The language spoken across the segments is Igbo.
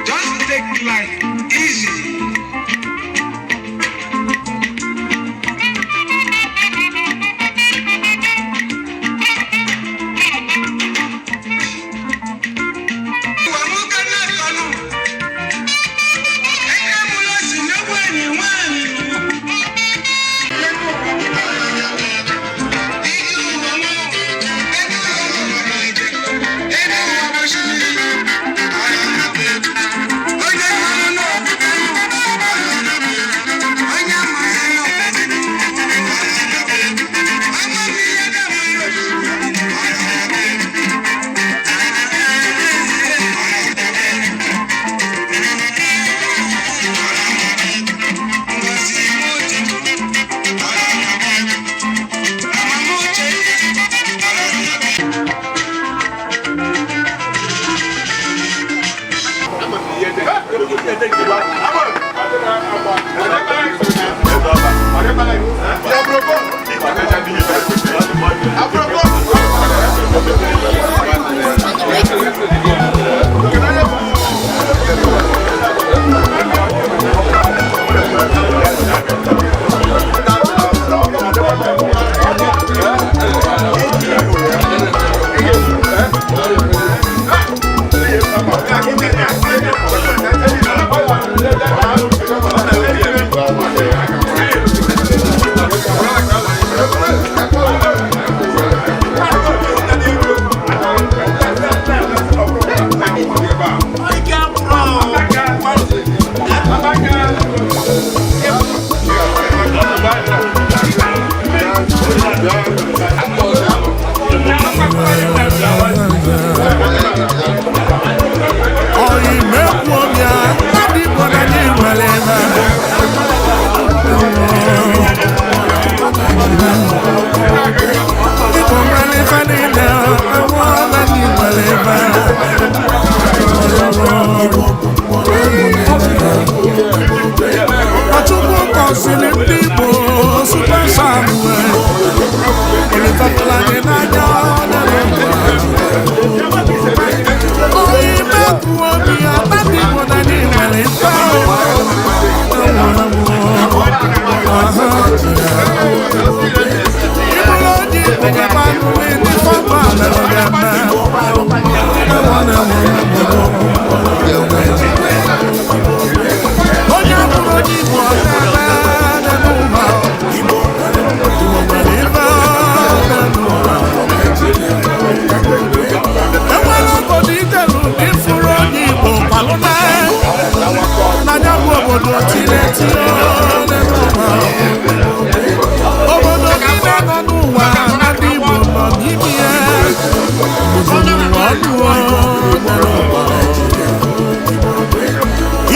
Just take life easy.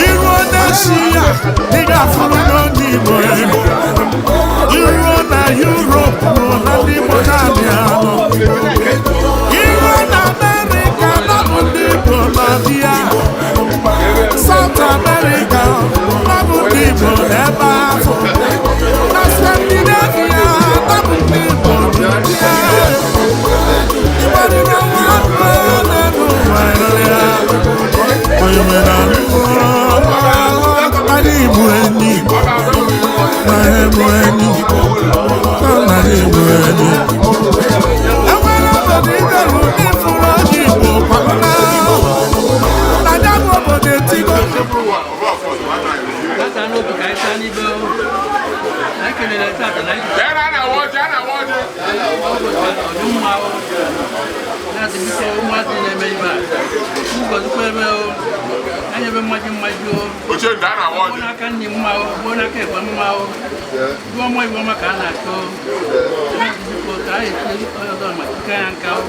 Iru onye si ya, ị ga-afụrụ n'onye Igbo. Bịa na a na-awa ọjị, a na-awa ọjị. Ọdịmma o na-asị biko, ụmụazị na-eme ibe a ụgọzikwa ebe o anya ebe mmaji mmaji o. Ochie ndị a na-awa gbuo ọjị. N'aka nri mma o, gbuo n'aka ekpe mma o, gbuo ọma iwe ọma ka a na-achọ o. Na-asị biko ka a esi onye ọzọ ma chike ya nka o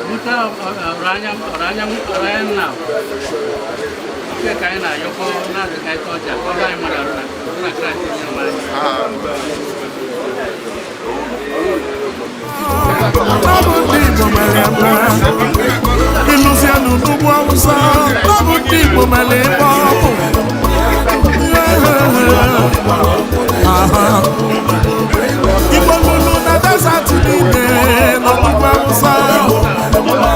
bute ọrụ anya ọrụ anya ọrụ anya nna nke ka anyị na-ayọkọ na-asị ka anyị tọọ ọja ka ọrụ anyị mara arụ na na Kraịst onye nwe anyị. Ọ bụ ndị Igbo mere eme. Ịlụzienụ n'ugwu Awụsa, ọ bụ ndị Igbo mere ebe ọ bụ. Aha. Igbo lụrụ na desert niile n'ugwu Awụsa.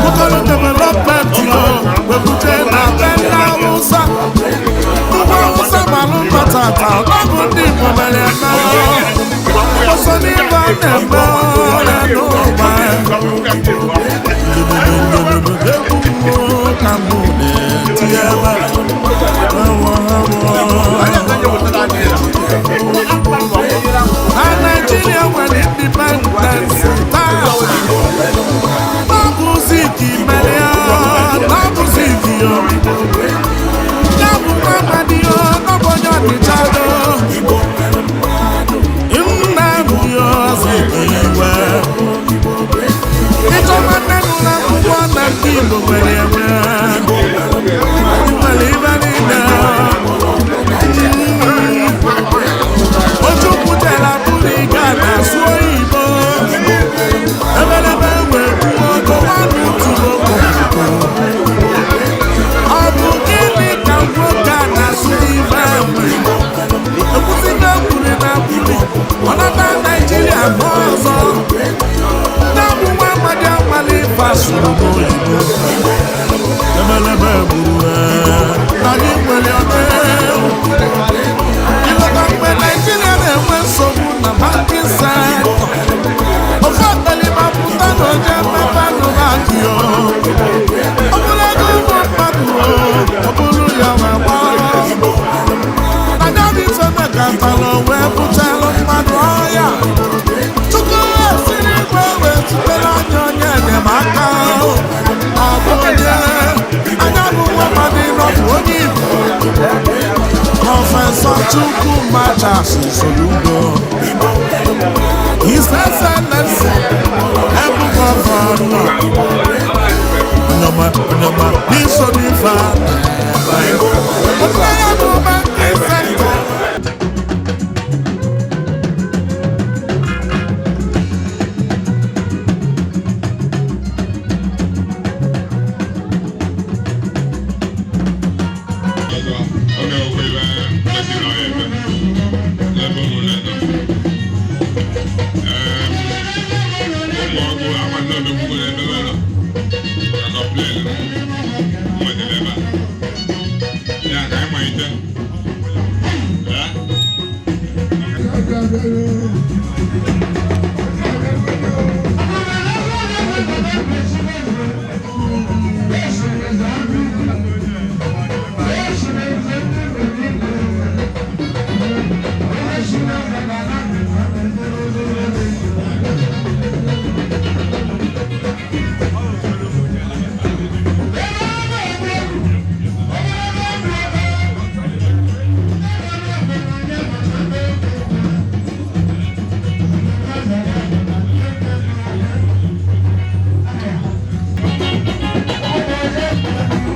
Bukọrọ development yo, webuje na be ndị Awụsa. Ugwu Awụsa malụ mma tata, ọ bụ ndị Igbo mere eme. Ọsọ n'ime a na-eme ọrịa n'ụwa. Egwu ka mụ na-eti ebe a. Ewo, ewo. Na Nigeria nwere independence taa. Ọ bụ Zik mere ya, ọ bụ Zik yo. Ya bụ nwa amadi yo, ọ bụ onye Ọnịcha do. Nnamdi Azikiwe. Ịchọba nne nụ na akwụkwọ na ndị Igbo nwere enwe. Nwere ibe niile. Ojukwu jere Afrịka na-asụ oyibo. Ebelebe wee kwuo gọwanụ tụrụ. Ọ bụ gịnị ka nwoke a na-asụ ibe enwe? Ekwusigo kwuru na kwuru, ọ nata Naijiria n'ọzọ. Na-abụ nwa amadi amali ife asụrụ n'oyibo. Ebelebe gburu anyị nwere ọdị. Ịlọta mgbe Naijiria na-enwe nsogbu na banking sector. Ofe akpalima pụta na oje mmepe anụmanụ yo. Ọ bụrụ ego ụmụ mmadụ o, ọ bụrụ ya wee gbaa. Agaghị ife mekatara wee butelụ mmadụ ọya. Chukwu esiri igwe wee tụtere anya onye enyemaka. Ọ bụ onye anya bụ nwa mmadụ nọ bụ onye Igbo. Professor Chukwuma Charles Soludo. His Excellency, Ebu Governor. Onyoma, onyoma, n'iso n'ife a na-eme. Onye ya bụ banking sector. Ọzọ, ọ na-ekwe ebe kwesịrị ọ eme n'ebe ụmụnne nọ. Ụmụ ọgụ ama ndị omegbugbo n'ebe ebe nọ. Ka complain m nwetara ebe a. Ya ka anyị malite. Ee? Thank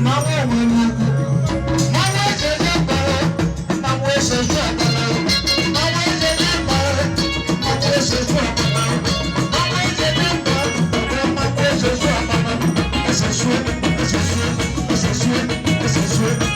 Mama, Thank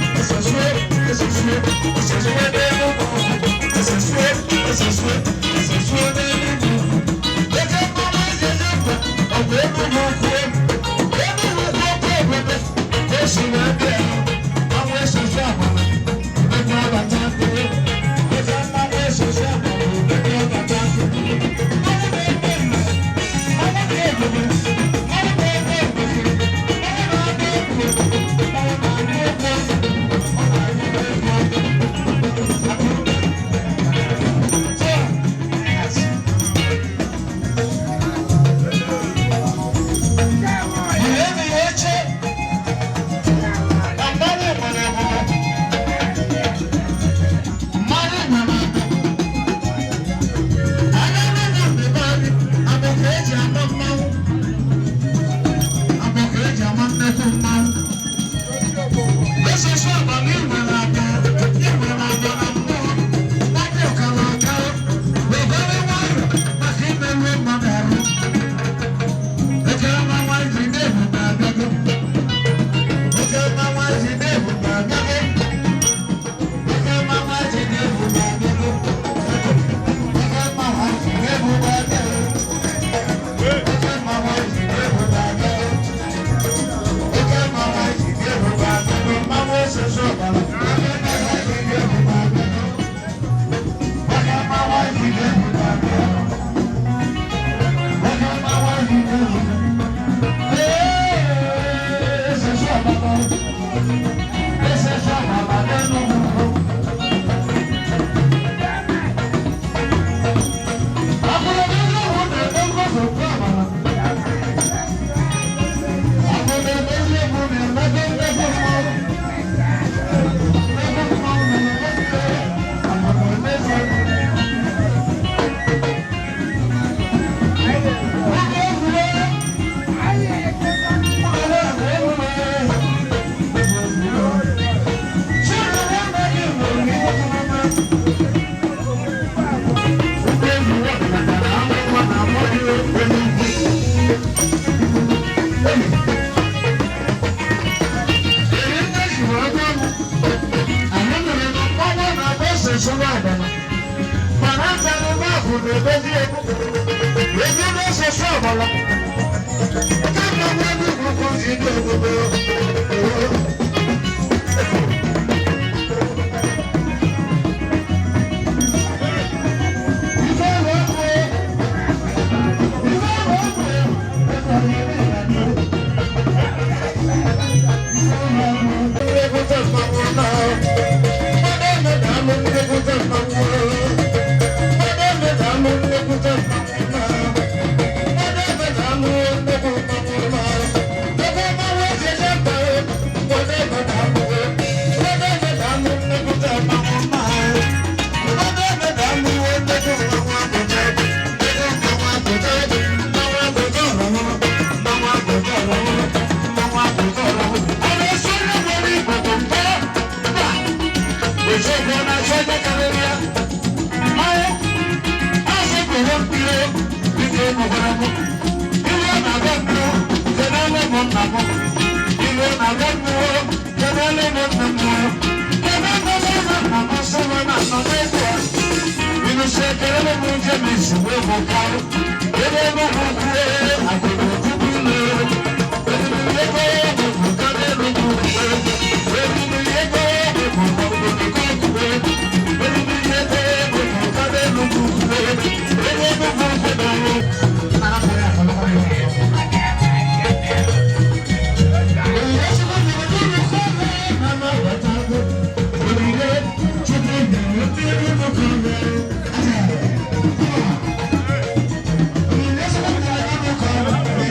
you.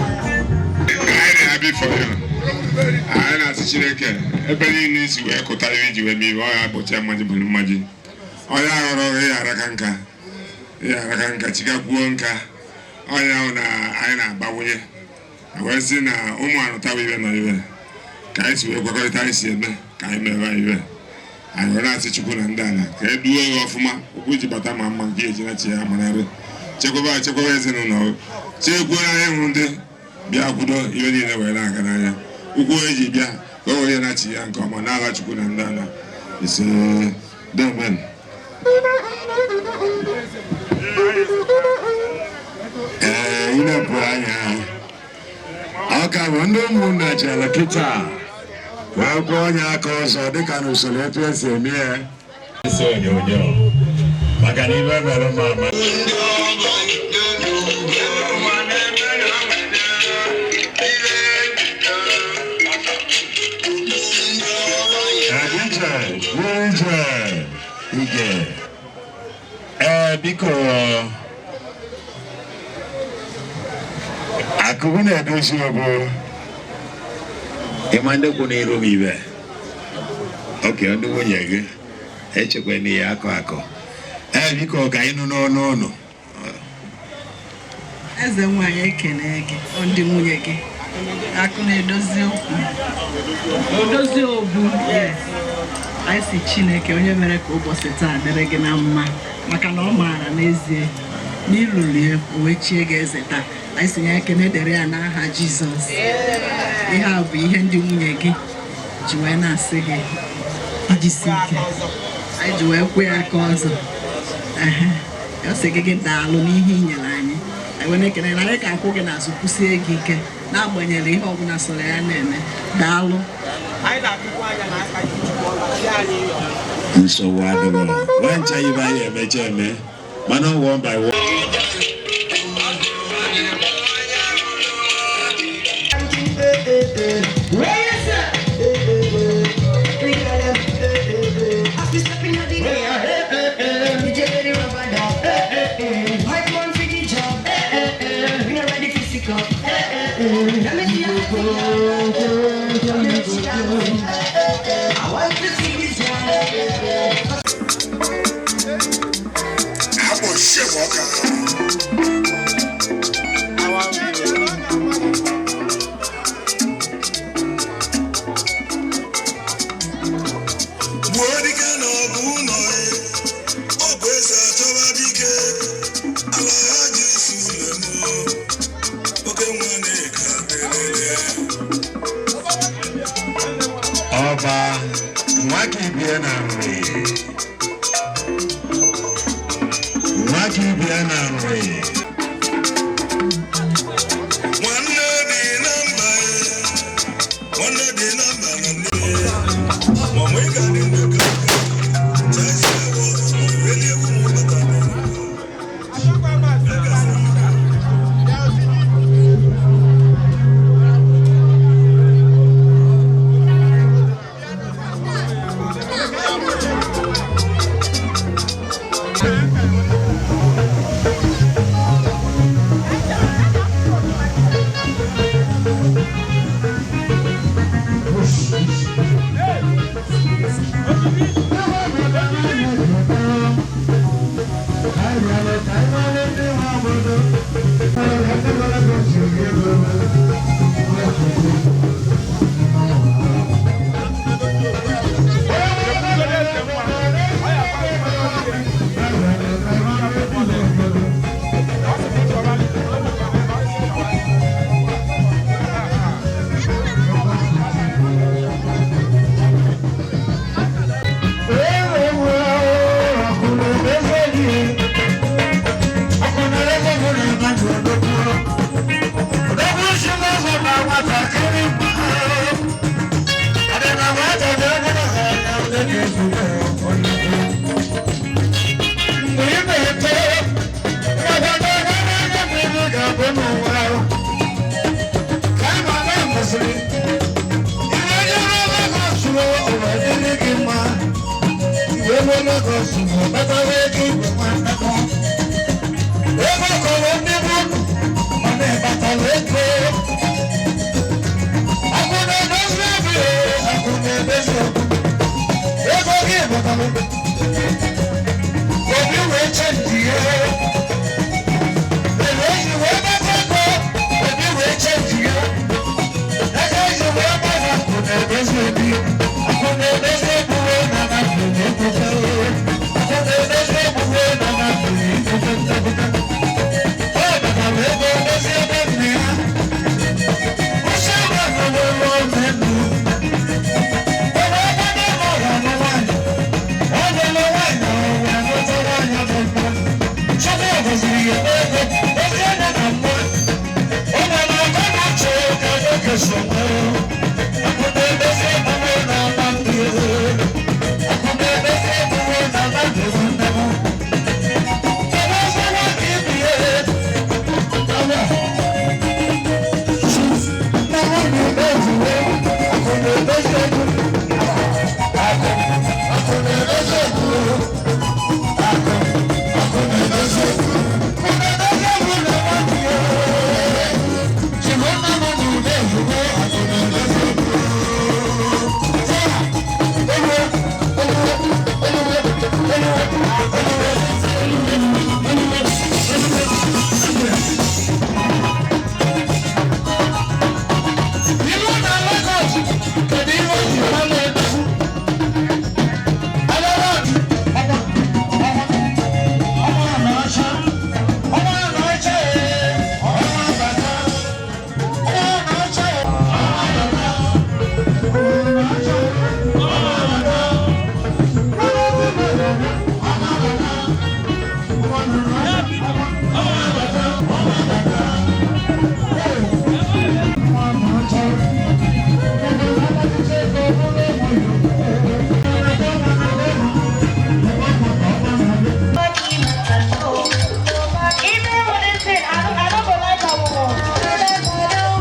Anyị na-abịa for you. Anyị na-asị Chineke ebe niile isi wee kụta ihe iji wee mee ihe ọ ya abụcha mmaji bụ mmaji. Onye aghọrọ ọghọ ya araka nka, ya araka nka, chikakwuo nka. Onye ahụ na anyị na-agbanwunye wee sị na ụmụ anụtawa ibe nọ ibe ka anyị si wee kwekọrịta anyị si eme ka anyị mewe ibe anyị wee na-asị Chukwu na ndị ala ka e duo ya ọfụma, ụkwụ iji bata ma mma nke eji na chi ya manarị, chekwaba chekwaba ezinụlọ, chekwuo anyị hụrụ ndị bịa kwudo ibe niile wee na-aga n'anya, ụkwụ eji bịa ka o wee na-achị ya nke ọma n'ala Chukwu na ndị ala ise. Demen. Ee, ilepụ anya, ọ ka bụ ndị ụmụnna chere kịta wee kwụọ onye aka ọzọ dịka n'usoro etu esi eme ya. Isi onyonyo maka na ibe mere mma ama. Ije ije ije. Ee, biko, akụkụ na-edozi obo ịma ndị kwụ n'iru m ibe oke ndị nwunye gị echekwa na ya akọ akọ. Ee, biko, ka anyị nụ n'ọnụ ụnụ. Eze nwanyị, ekene gị. Ọ ndị nwunye gị, akụ na-edozi okwu, odozi obu. Yes, anyị si Chineke onye mere ka ụbọchị taa dịrị gị na mma, maka na ọ maara n'ezie na ịlụlie o wee chie gị eze taa. Anyị si ya ekene dịrị ya n'aha Jizọs. Ihe a bụ ihe ndị nwunye gị ji wee na-asị gị ijisi ike. Anyị ji wee kwee aka ọzọ. Ehe. Ọ sị gị daalụ n'ihe i nyere anyị. Anyị wee na-ekene na anyị ga-akwụ gị n'azụ, kwụsie gị ike n'agbanyeghị ihe ọbụla sọrọ ya na-eme. Daalụ. Anyị na-atụkwu anya na aka gị Chukwu ọma chi anyị. Nsogbu adịrọ, nwa ncha ibe anyị emecha eme, mana one by one. I want to see this one. Akpọchie m ọka. Gbuo dike na ọgụ ụlọ ya, ọ bụ eze achọba dike ala ha ji esi ulemu oke nwa na-eke delele. Ọba nwaka ibie na nri, nwaka ibie na nri. Nwanne dị na mba, nwanne dị na mba na nne mama, ị ga-adị ndụ ka chaisi awọ eli egwu m bata. Obi wee chenji ya. Ebe eji wee gbata ego, obi wee chenji ya. Ego eji wee gbata akụ na-emezi obi. Akụ na-emezi ebuwe na na akụ na-ekwute. Akụ na-emezi ebuwe na na akụ na-ekwute ntakwute. Ọ batara ego mezie ebe nne ya. Kwụsị ebe nwere ọnụ elu. Ebe ebe n'ime ụlọ anụ nwaanyị. Ọ lụrụ nwaanyị ọwụwa n'otu nwaanyị dị mma. Chukwu gọziri ya n'ego, ezi anya na mma. O nwere akọ na uche ka nwoke si nwee. Akụ na-emezi emume na-ama ndị Akụ na-emezi emume na-ama ndị nwanne m. Kedu ezi nwoke ibi ya? Awa. Na nwanyị ezuwe, akụ na-emezi ego. Akụ, akụ na-emezi ego. Akụ, akụ na-emezi ego. Akụ na-emezi ego na nwanyị ya. Chimona mụ na ude ezuwe, akụ na-emezi ego. Taa, ewe, ewe, ewe, ewe, ewe, ewe, ewe, ewe. Ilu na Lagos, kedu ihe o ji mara edogwu? Alala, ọma, ọma, ọma na-acha, ọma na-acha ee, ọma bata, ọma na-acha ee, ọma bata, ọma na-acha ee, ọma bata, ọma bata, ọma bata, ọma bata, ọma bata, ọma bata. Even when they say, I don't go like that woman.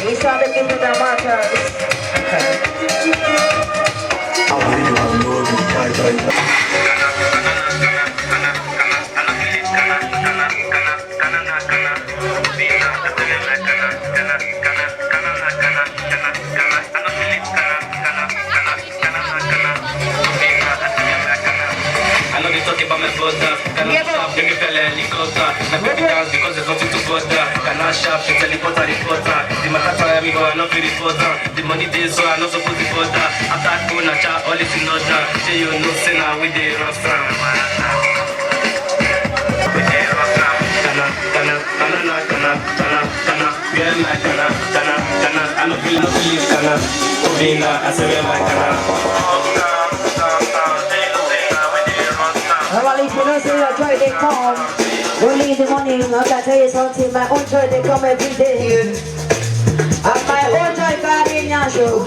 These are the people that matters. I know they talk about my brother. Can I shop? Let me feel like helicopter. My baby dance because there's nothing to bother. Can I shop? She teleport a reporter. The matter tire me, but I not feel reporter. The money dey so I not supposed to bother. After phone, I chat all is in order. Say you know, say now we dey rough sound. We dey rough sound. Kana, kana, kana, na, kana, kana, kana. Where my kana, kana, kana. I no feel, no feel kana. Obina, I say where my kana. Normally, if you don't say your joy, they come. Only in the morning, I can tell you something. My own joy, they come every day. And my own joy, carry show.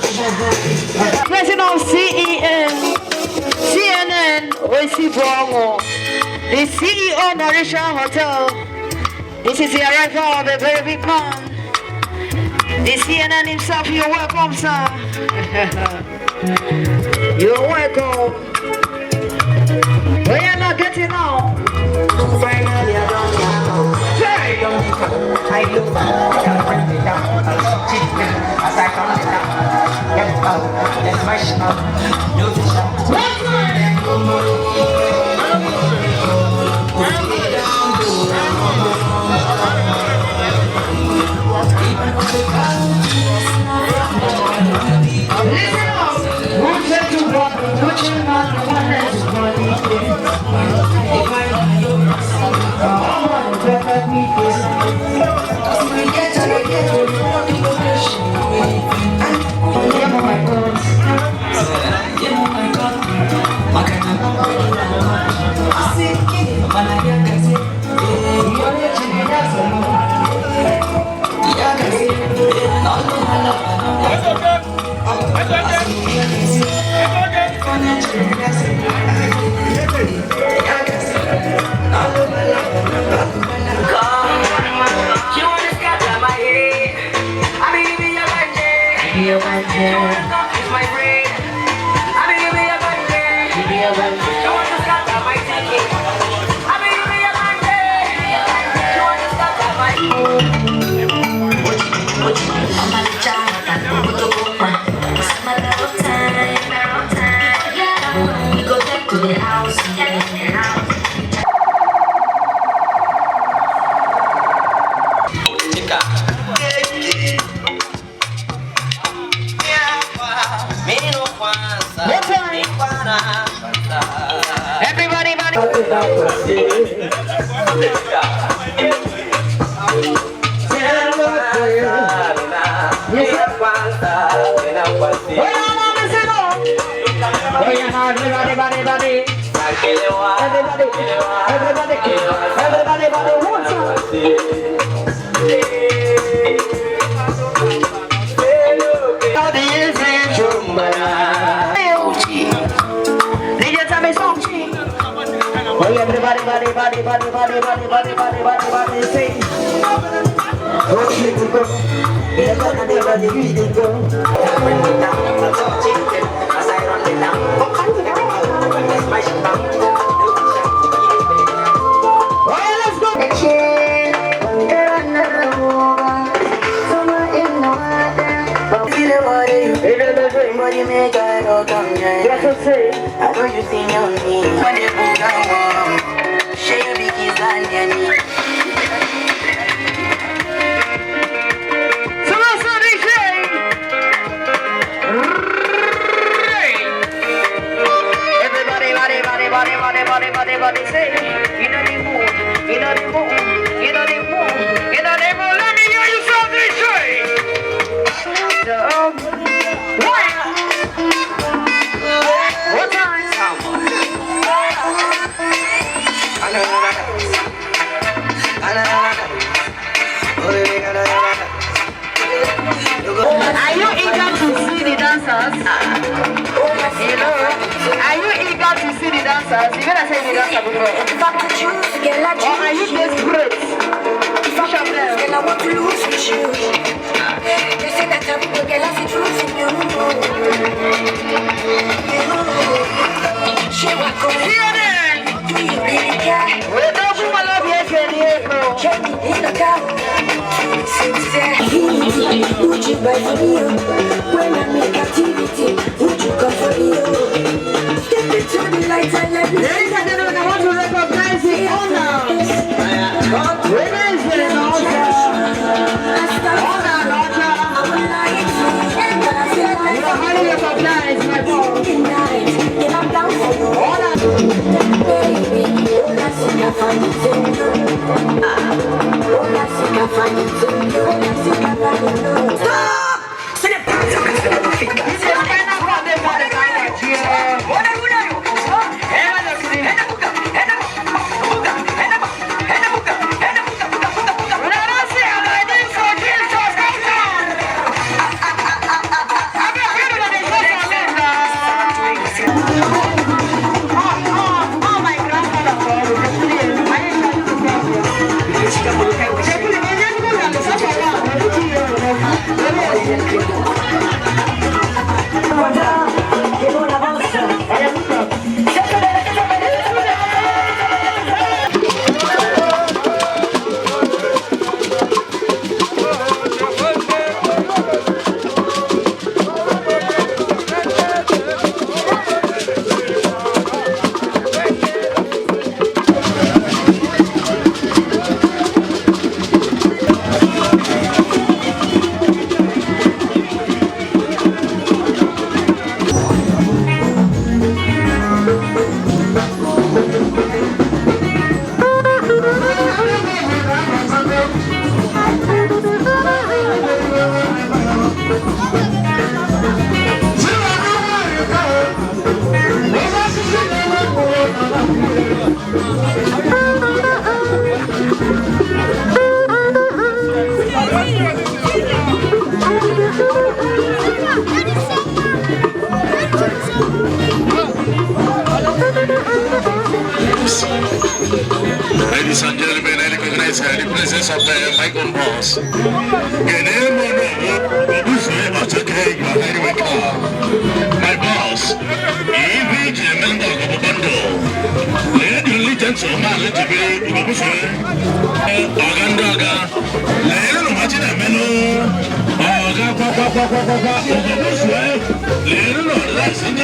President of CEN, CNN, Oisi Bongo, the CEO Mauritian Hotel. This is the arrival of a very big man. The CNN himself, you're welcome, sir. You're welcome. We are not getting out. Finally, I don't know. I look as I come down. Get out, let's mash up. No Listen up. Who said to walk? Who said not to Thank you. She wanna scatter my head. I mean, be a bandit. Be a bandit. She wanna confuse my brain. I mean, be a bandit. Be a bandit. She wanna scatter my thinking. I mean, be a bandit. She wanna scatter my. We go back to the house, yeah. Everybody, buddy. Everybody, everybody, everybody, everybody, everybody, one time. DJ, tell me something. Oh, everybody, body, body, body, body, body, body, body, body, body, say. Oh, she could go. Yeah, body, body, you could go. Oh, let's go. Yes, I say. I know you see me on me. When they go down, share your biggies and your knee. So what's up, DJ? Everybody, body, body, body, body, body, body, body, say. You know the move, you know the move, you know the move, you know the move. Let me hear you say, DJ. So, one, one time. Are you eager to see the dancers? Hello? Are you eager to see the dancers? You better say the dancer before. If I could choose, girl, I Or are you choose you. desperate? If I could choose, girl, I want to lose with you. They say that I'm good, girl, I see truth in you. You. She wa go. Do you really care? Can you in the car? Would you buy for me? When I make activity, would you come for me? Step into the light and let me Ladies and gentlemen, I want to recognize the owner. Where is the owner? Owner, owner. You are highly recognized, my boss. Owner. This is final round for the Ladies and gentlemen, I recognize the presence of my own boss. My boss, EVG member of Bando. Ladies and gentlemen, Ogandaga, Leno Machina Meno, Oga Papa Papa Papa, Leno, that's in the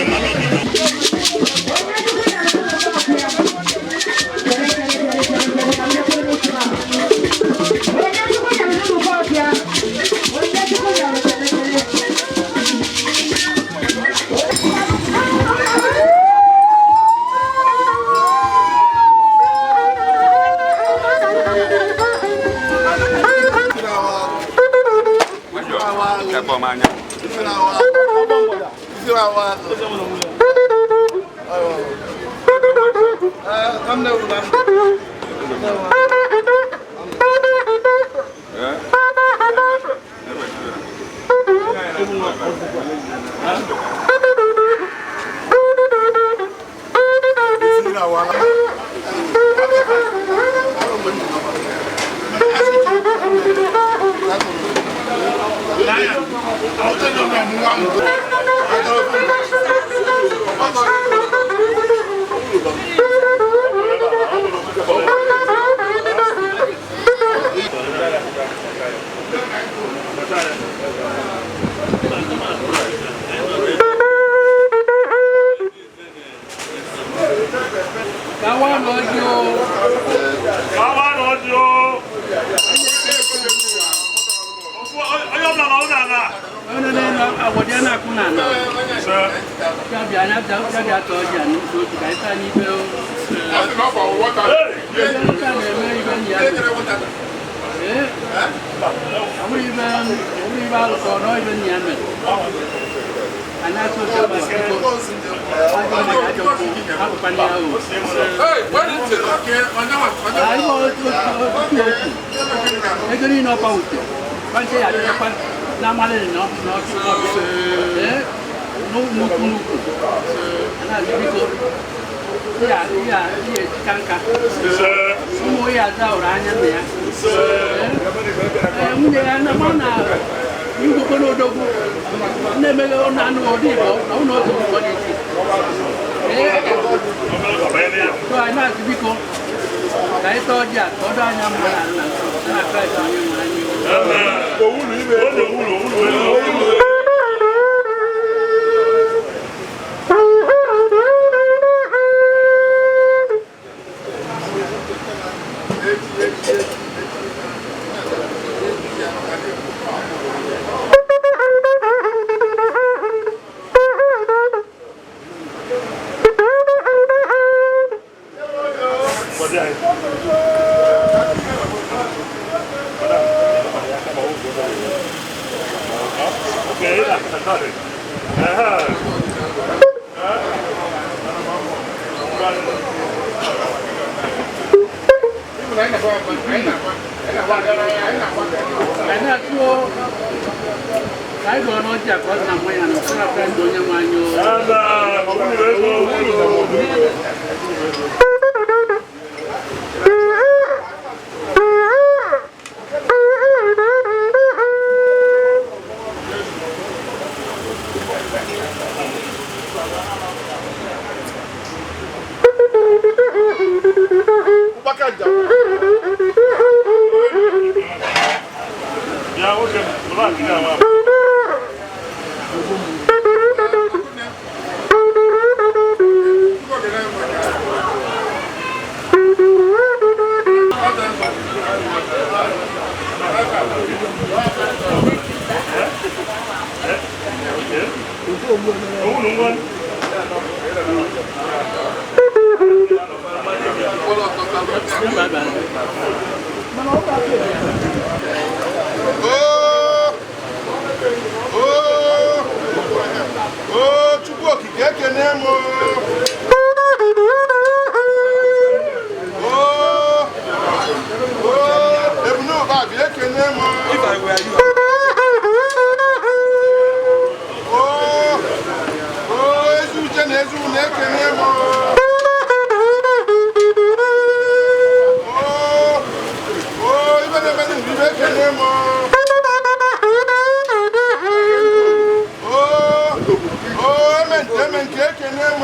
Ekene m.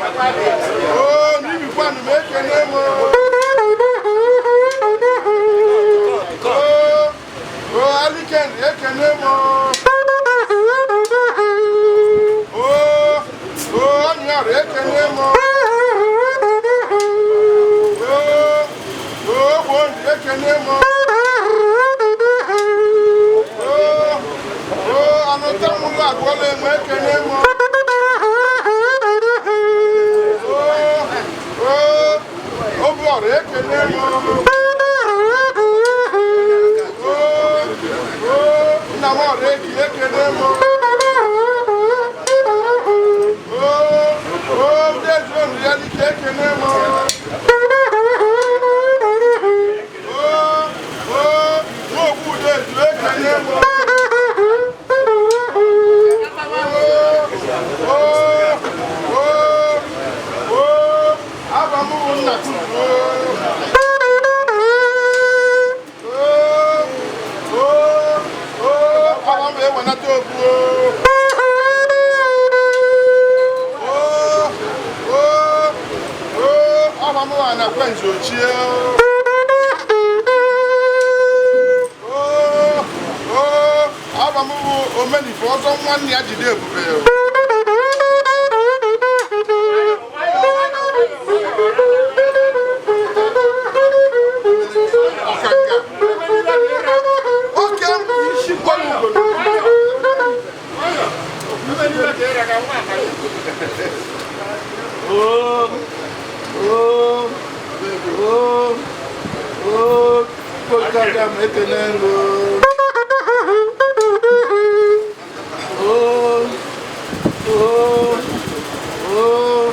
Oo, n'ibikwanụ m ekene m. Oo, oo, Aliken ekene m. Oo, oo, Anyara ekene m. Oo, oo, Ogbondi ekene m. Oo, oo, Anụtanwụlụ agụọla m ekene m. Oo, oo, Obiọra ekene m. Oo, oo, Nnamọra Eki ekene m. Oo, oo, Udezuonu ya dike ekene m. Oo, oo, Nwogbu Udezu ekene m. Oo, oo, oo, Aba m bụ Nnakuzu. Oo, oo, oo, aba m ewenata obu. Oo, oo, oo, aba m anakwe nze ochie. Oo, oo, aba m bụ omenife ọzọ nwanne ya jide ebube. Ọkanga. Oke isi kwara ugo. Oo, oo, oo, oo, kpọkaga m ekene ngo. Oo, oo, oo,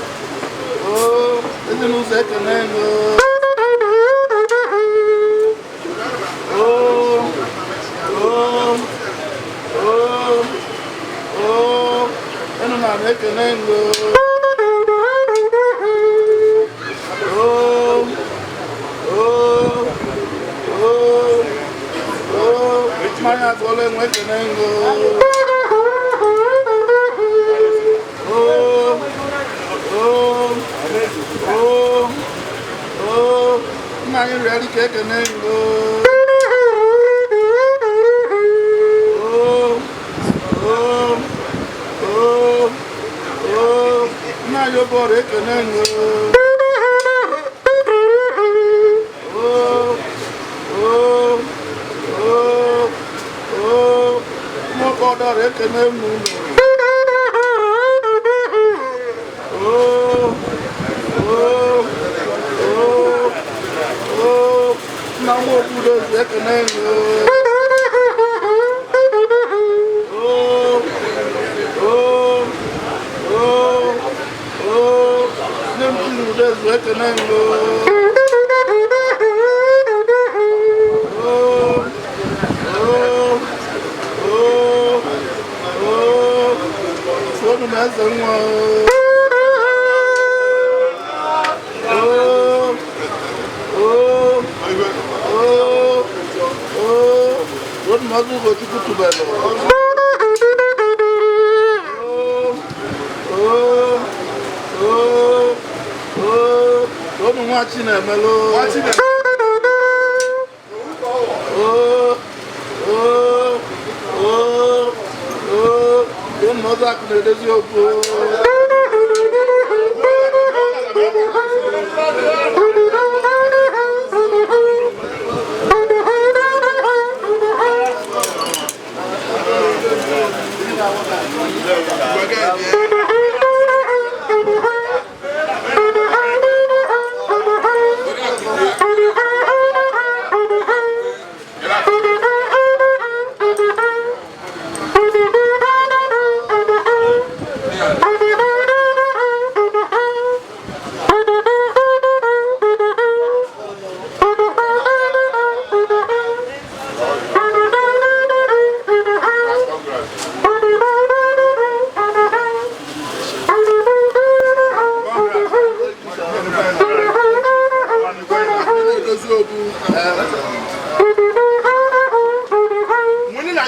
oo, ezinụzọ ekene ngo. Oo, oo, oo, oo, enu na m ekene ngo. Oo, oo, oo, oo, mmanya agụọla enwe ekene ngo. Oo, oo, oo, oo, nna anyị rịara ike ekene ngo. Oo, oo, oo, oo, nna anyị obọrọ ekene ngo. Oo, oo, oo, oo, nwoke ọdọrọ ekene m unu. Oo, oo, oo, oo, nna nwa obodo ezi ekene ngo. Oo, oo, oo, oo, nne m Chinudo ezu ekene ngo. Oo, oo, oo, oo, sonu m eze nwa. Oo, oo, oo, oo, sonu m ọzọ Ugochukwu tubelu. Oo, oo, oo, oo, sonu nwa Chinemelu. Oo, oo, oo, oo, sonu m ọzọ akụ na-edozi okwu.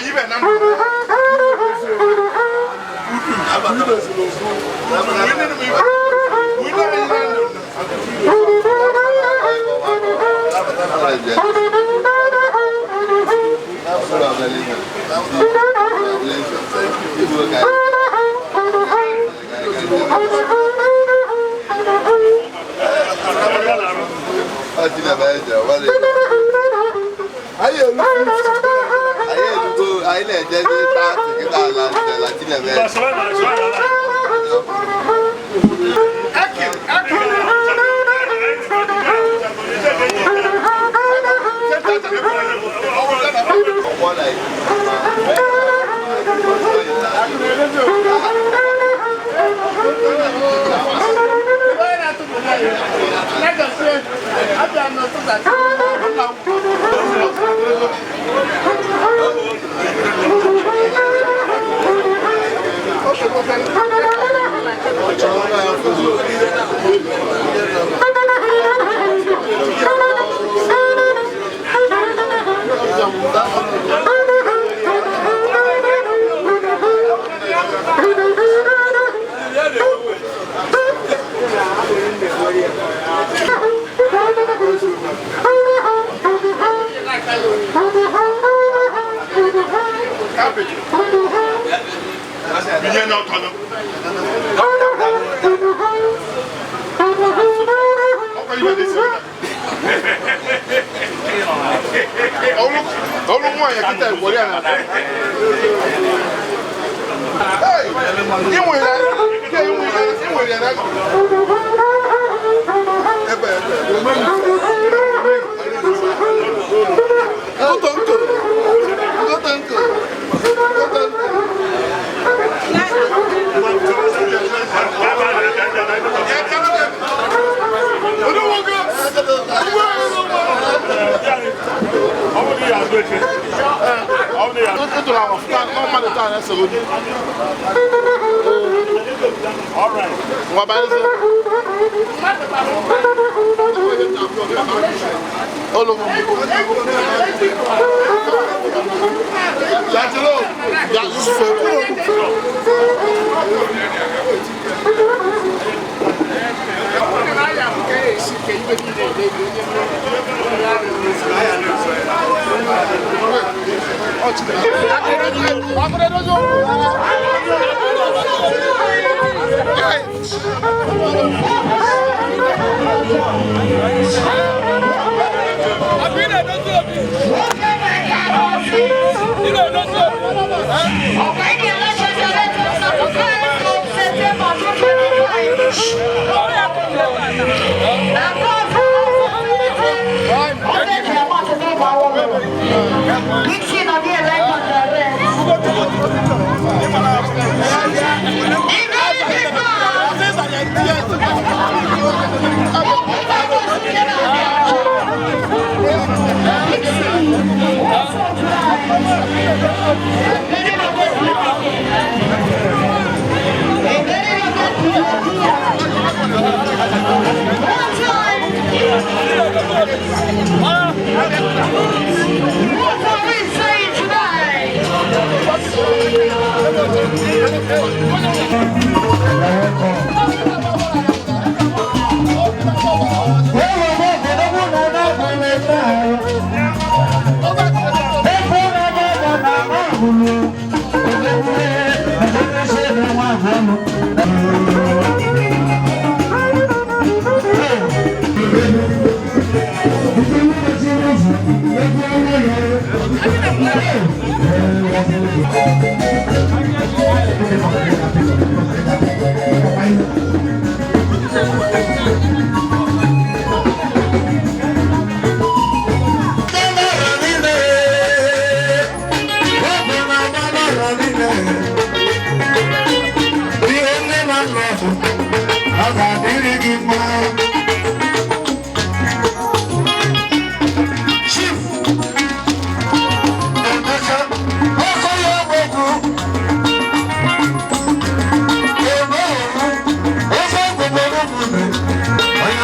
Thank you.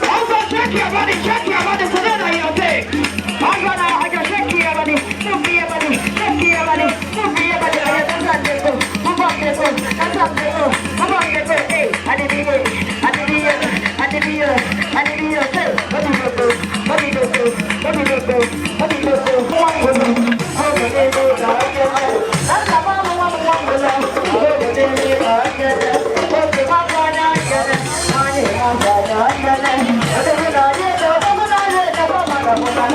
Also, check your body, so Oh,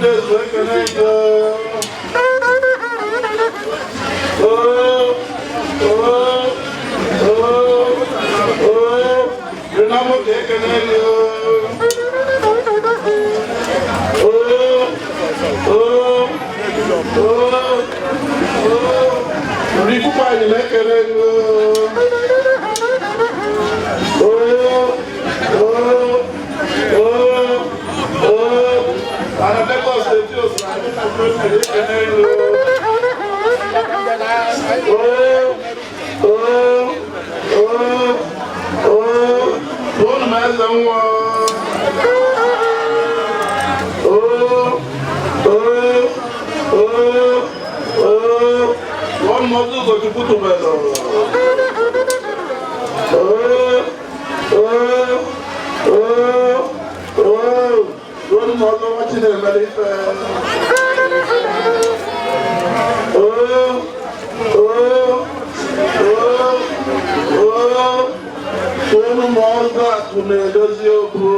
Ndị ezu ekene gị. Oo, oo, oo, oo, Rinamoto ekene gị. Oo, oo, oo, oo, Rikupa anyị na-ekele gị. Oo, oo, oo, oo, Ana Lagos State osu na ndị na-ekele gị. Oo, oo, oo, oo, tụọnụ m eze nwa. Oo, oo, oo, oo, tụọnụ m ọzọ ụzọchukwu tụbelụ. Oo, oo, oo, oo, tụọnụ m ọzọ nwa Chinemere ife. Oo, oo, oo, oo, tụọnụ m ọzọ akụ na-edozi okwu.